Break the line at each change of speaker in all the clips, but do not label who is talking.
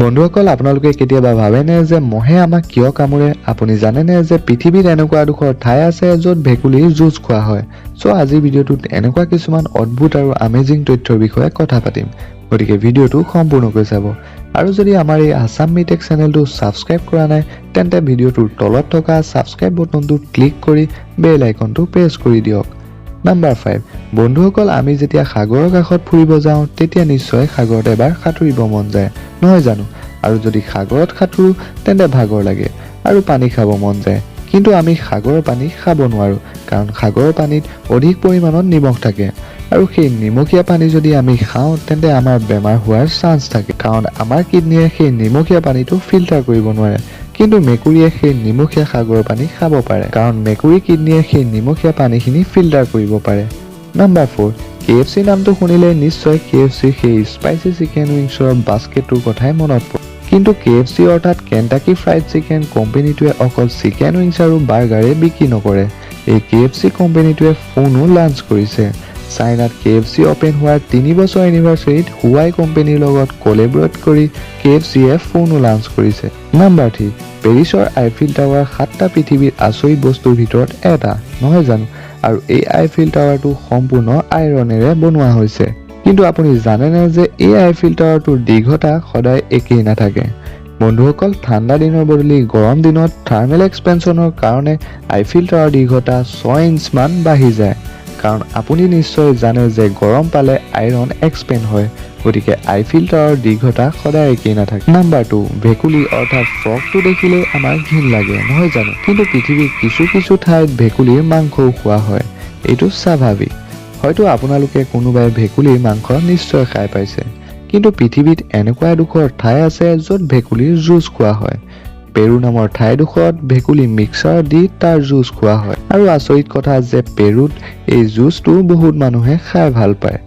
বন্ধুসকল, আপোনালোকে কেতিয়াবা ভাবেনে যে মহে আমাক কিয় কামোৰে? আপুনি জানেনে যে পৃথিৱীত এনেকুৱা এডোখৰ ঠাই আছে য'ত ভেকুলীৰ জুচ খোৱা হয়? চ' আজিৰ ভিডিঅ'টোত এনেকুৱা কিছুমান অদ্ভুত আৰু আমেজিং তথ্যৰ বিষয়ে কথা পাতিম। গতিকে ভিডিঅ'টো সম্পূৰ্ণকৈ চাব আৰু যদি আমাৰ এই আছাম মিটেক চেনেলটো ছাবস্ক্ৰাইব কৰা নাই, তেন্তে ভিডিঅ'টোৰ তলত থকা ছাবস্ক্ৰাইব বটনটোত ক্লিক কৰি বেল আইকনটো প্ৰেছ কৰি দিয়ক। নাম্বাৰ 5। বন্ধুসকল, আমি যেতিয়া সাগৰৰ কাষত ফুৰিব যাওঁ, তেতিয়া নিশ্চয় সাগৰত এবাৰ সাঁতুৰিব মন যায়, নহয় জানো? আৰু যদি সাগৰত সাঁতোৰো, তেন্তে ভাগৰ লাগে আৰু পানী খাব মন যায়। কিন্তু আমি সাগৰৰ পানী খাব নোৱাৰোঁ, কাৰণ সাগৰৰ পানীত অধিক পৰিমাণত নিমখ থাকে আৰু সেই নিমখীয়া পানী যদি আমি খাওঁ, তেন্তে আমাৰ বেমাৰ হোৱাৰ চান্স থাকে, কাৰণ আমাৰ কিডনীয়ে সেই নিমখীয়া পানীটো ফিল্টাৰ কৰিব নোৱাৰে। কিন্তু মেকুৰীয়ে সেই নিমখীয়া সাগৰৰ পানী খাব পাৰে, কাৰণ মেকুৰী কিডনীয়ে সেই নিমখীয়া পানীখিনি ফিল্টাৰ কৰিব পাৰে। নাম্বাৰ 4। কেএফচি নামটো শুনিলে নিশ্চয় কেএফচিৰ সেই স্পাইচি চিকেন উইংছৰ বাস্কেটটোৰ কথাই মনত পৰে। কিন্তু কেএফচি অৰ্থাৎ কেণ্টাকি ফ্ৰাইড চিকেন কোম্পেনীটোৱে অকল চিকেন উইংছ আৰু বাৰ্গাৰে বিক্ৰী নকৰে। এই কেএফচি কোম্পেনীটোৱে ফোনো লাঞ্চ কৰিছে। চাইনাত কেএফচি অপেন হোৱাৰ 3 বছৰ এনিভাৰ্চাৰীত হুৱাই কোম্পেনীৰ লগত কলেবৰেট কৰি কেএফচিয়ে ফোনো লাঞ্চ কৰিছে। নাম্বাৰ 3। পেৰিছৰ আইফিল টাৱাৰ সাতটা পৃথিৱীৰ আচৰিত বস্তুৰ ভিতৰত এটা, নহয় জানো? আৰু এই আইফিল টাৱাৰটো সম্পূৰ্ণ আইৰণেৰে বনোৱা হৈছে। কিন্তু আপুনি জানেনে যে এই আইফিল টাৱাৰটোৰ দীৰ্ঘতা সদায় একেই নাথাকে? বন্ধুসকল, ঠাণ্ডা দিনৰ বদলি গৰম দিনত থাৰ্মেল এক্সপেনশ্যনৰ কাৰণে আইফিল টাৱাৰ দীৰ্ঘতা 6 ইঞ্চমান বাঢ়ি যায়, কাৰণ আপুনি নিশ্চয় জানে যে গৰম পালে আইৰণ এক্সপেণ্ড হয়। গতিকে আইফিল টাৱাৰৰ দীৰ্ঘতা সদায় একেই নাথাকে। নাম্বাৰ 2। ভেকুলী অৰ্থাৎ ফ্ৰগটো দেখিলেই আমাৰ ঘিণ লাগে, নহয় জানো? কিন্তু পৃথিৱীৰ কিছু কিছু ঠাইত ভেকুলীৰ মাংসও খোৱা হয়। এইটো স্বাভাৱিক। হয়তো আপোনালোকে কোনোবাই ভেকুলীৰ মাংস নিশ্চয় খাই পাইছে। কিন্তু পৃথিৱীত এনেকুৱা এডোখৰ ঠাই আছে য'ত ভেকুলীৰ জুচ খোৱা হয়। পেৰু নামৰ ঠাইডোখৰত ভেকুলী মিক্সাৰত দি তাৰ জুচ খোৱা হয়। আৰু আচৰিত কথা যে পেৰুত এই জুচটো বহুত মানুহে খাই ভাল পায়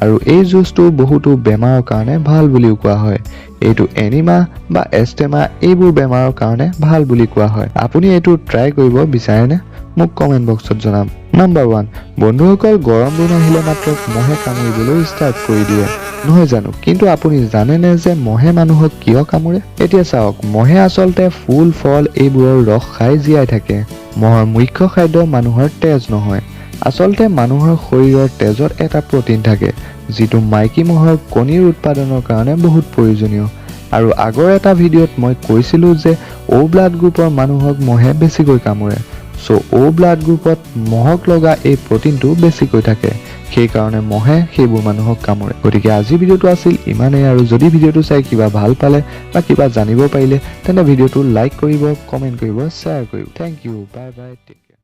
আৰু এই জুচটো বহুতো বেমাৰৰ কাৰণে ভাল বুলিও কোৱা হয়। এইটো এনিমা বা এষ্টেমা এইবোৰ বেমাৰৰ কাৰণে ভাল বুলি কোৱা হয়। আপুনি এইটো ট্ৰাই কৰিব বিচাৰেনে? মোক কমেণ্ট বক্সত জনাব। নাম্বাৰ 1। বন্ধুসকল, গৰম দিন আহিলে মাত্ৰ মহে কামুৰিবলৈ ষ্টাৰ্ট কৰি দিয়ে, নহয় জানো? কিন্তু আপুনি জানেনে যে মহে মানুহক কিয় কামোৰে? এতিয়া চাওক, মহে আচলতে ফুল, ফল এইবোৰৰ ৰস খাই জীয়াই থাকে। মহৰ মুখ্য খাদ্য মানুহৰ তেজ নহয়। আচলতে মানুহৰ শৰীৰৰ তেজত এটা প্ৰটিন থাকে, যিটো মাইকী মহৰ কণীৰ উৎপাদনৰ কাৰণে বহুত প্ৰয়োজনীয়। আৰু আগৰ এটা ভিডিঅ'ত মই কৈছিলোঁ যে অ' ব্লাড গ্ৰুপৰ মানুহক মহে বেছিকৈ কামোৰে। চ' অ' ব্লাড গ্ৰুপত মহক লগা এই প্ৰটিনটো বেছিকৈ থাকে, সেইকাৰণে মহে সেইবোৰ মানুহক কামোৰে। গতিকে আজিৰ ভিডিঅ'টো আছিল ইমানেই। আৰু যদি ভিডিঅ'টো চাই কিবা ভাল পালে বা কিবা জানিব পাৰিলে, তেন্তে ভিডিঅ'টো লাইক কৰিব, কমেণ্ট কৰিব, শ্বেয়াৰ কৰিব। Thank you, bye bye, take.